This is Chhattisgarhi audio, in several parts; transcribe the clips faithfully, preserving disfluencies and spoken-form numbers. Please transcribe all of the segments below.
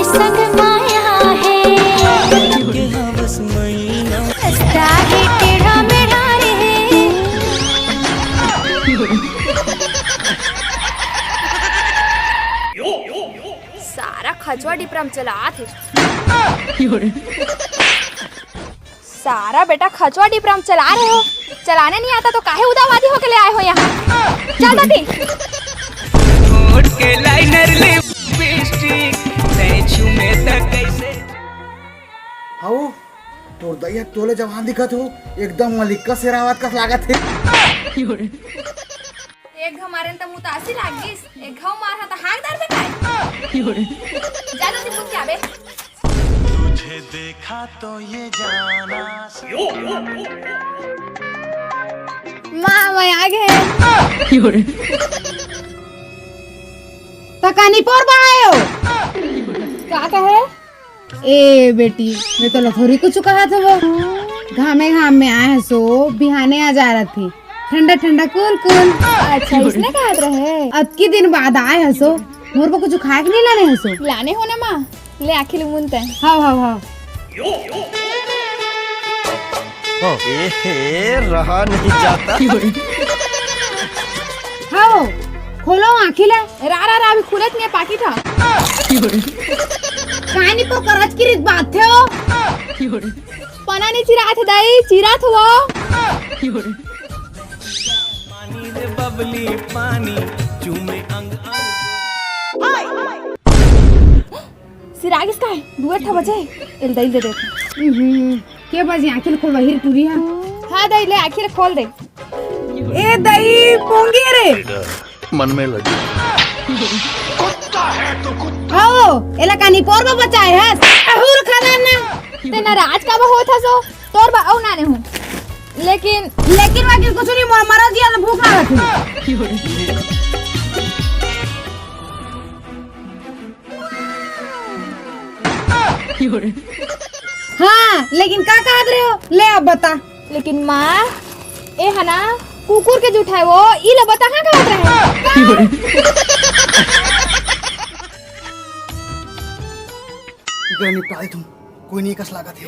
संग माया हे। के हवस महीना। रस्ता हे टेढ़ा मेढ़ा रे। सारा खचवा डिपरा म चलात हे। सारा बेटा खचवा डिपरा म चला रहे हो, चलाने नहीं आता तो काहे उदावादी होके ले आए हो यहाँ? चल दती। होठ के लाइनर, लिपस्टिक, तै छूमे त कैसे? हाउ, तोर दई ह तोले जवान दिखत हो, एकदम मलिका शेरावत कस लागत हे। एक घाव मारे त मुतासी लाग गिस, एक घाव मार ह त हाक दर बेटा। जा जल्दी पूछ के आबे। तुझे देखा तो ये जाना। माँ, मैं आ गए। त कानी पोर बायो। का कहे? ए बेटी, मैं तोला थोड़ी कुछ कहा था वो। घामे घाम में आए हसो, बिहाने आ जा रहा थी। ठंडा ठंडा कूल कूल। अच्छा, इसने कहा रहे। अतकी दिन बाद आए हसो, मोर को कुछ खाए के नहीं लाने हसो। लाने हो ना माँ, ले आँखी ल मूंद तैं। हाव, हाव, हाव। ए, ए, रहा नहीं जाता। हाव, खोलो आँखी ला। रा, रा, रा, अभी खुलत नहीं पाकिट हा। कानी तो करच की रीत बात थे हो। पना नहीं चिरात हे दाई, चिरात हो। पानी रे बबली पानी, चूमे अंग अंग। सिरागिस काय? दुए ठा बजे। एल दई दे दे। हम्म, के बजे आँखी ल खोलवा हिर टूरी हा। हाँ दई ले आँखी ल खोल दे। ए दई पोंगे रे। मन में लगी। आओ, एला कानी पोर बचाए हस। अहुर खदान ना। ते नाराज काबर होत हसो? तोर बा अउ नाने हूँ। लेकिन लेकिन वाकिन कुछ नहीं, मोर मरो जिया भूख लागत है। हाँ, लेकिन का कहत रहे हो? ले अब बता। लेकिन माँ, ए हना, कुकुर के जुठाए वो, ई ले बता का कहत रहे? इकरा निपटाए तुम। कोई नहीं कस लागत है।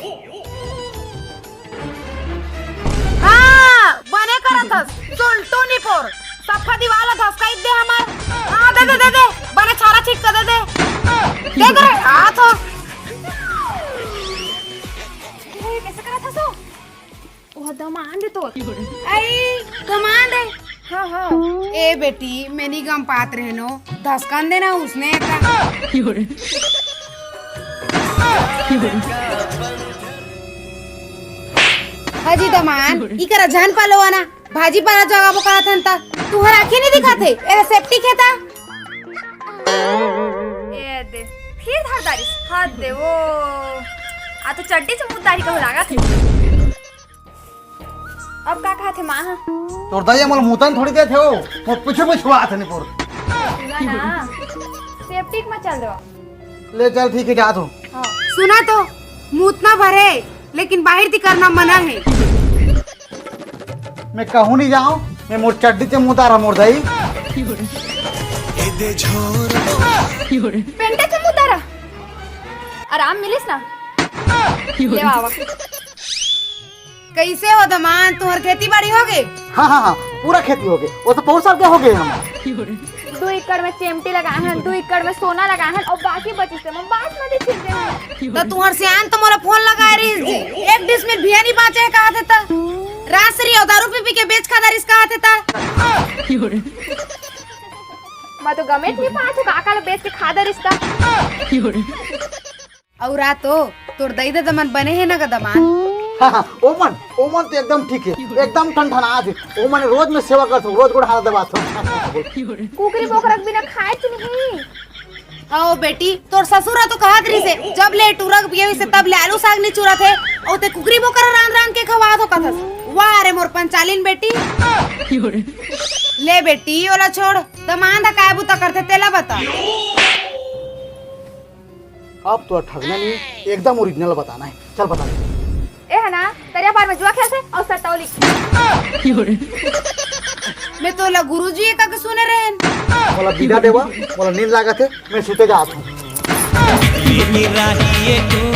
हाँ, बने करत हस। सुलटू निपोर। सफा दीवाल धसकाई दे हमार। हाँ, दे दे, दे दे। बने छारा छीट कर दे दे। दे दे रे, हाथ हो। ए, कैसे करत हस? ओह दमान दे तोर। आई, दमान दे। हाँ, हाँ। ए बेटी, मैं नी गम पात रहनो। धसकन देना उसने का। हाजी दमान, ई करा झन पालो आना। भाजी पाला जगाबो कहत हन त। तुहर आँखें नी दिखत हे। एरा सेप्टिक हे ता। ए दे, फिर धर दारिस। हाथ दे वो। आ तो चड्डी से मुंह दारी कहू लागत हे। अब का कहत हे माँ ह? तोर दाई मोला मुतन थोड़ी देत हे हो, मोर पीछू में छुआत हे निपोर। सुना ना, सेप्टिक में चल देवा। ले चल ठीक है, जात हो। हाँ। सुना तो, मुतना भरे, लेकिन बाहर ती करना मना है। मैं कहूँ नहीं जाऊँ, मैं मोर चड्डी ते मुता रहा मोर दाई। पेंटा ते मुता रहा। आराम मिलिस ना? ले आवा। कैसे हो दमान, तुहर खेती बाड़ी हो गे? हाँ, हाँ, हाँ, पूरा खेती हो गे। वो तो बहुत साल के हो गे हम। दू एकड़ में चेमटी लगाए हन, दू एकड़ में सोना लगाए हन, और बाकी बचिस ते मन बासमती छिड़के हन। त तुहर सियान तो मोला फोन लगाए रहिस जी, एक डिसमिल भिया नहीं बांचे हे कहत हे त। रासरी और दारू पी पी के बेच खा दारिस कहत हे त। मैं तो गमेट नहीं पात हूँ, काका ले बेच के खा दारिस त। अउ रातो, तोर दई ददा मन बने हे ना ग दमान? हाँ, हाँ, ओमन, ओमन तो एकदम ठीक हे, एकदम ठनठनात हे। ओमन रोज मैं सेवा करत हूँ, रोज गोड़ हाथ दबात हूँ। कुकरी बोकरा के बिना खाए तो नहीं। आओ बेटी, तोर ससुर ह तो कहत रहिस हे, जब ले टूरा के बिया होइस हे, तब ले आलू साग नहीं चुरत हे, अउ ते कुकरी बोकरा रांध रांध के खवात हो कथस। वाह रे मोर पंचालिन बेटी। ले बेटी, ओला छोड़, दमान दा काय बुता करथे, तेला बता। अब तो ठगना नहीं, एकदम ओरिजिनल बताना है। चल बता दे। ए हना, तरिया पार में जुआ खेलथे अउ सटौली। मैं तोला गुरुजी ए कके सुने रहेन। मोला बिदा देवा, मोला नींद लागत हे, मैं सुते जात हूँ। राही ए टू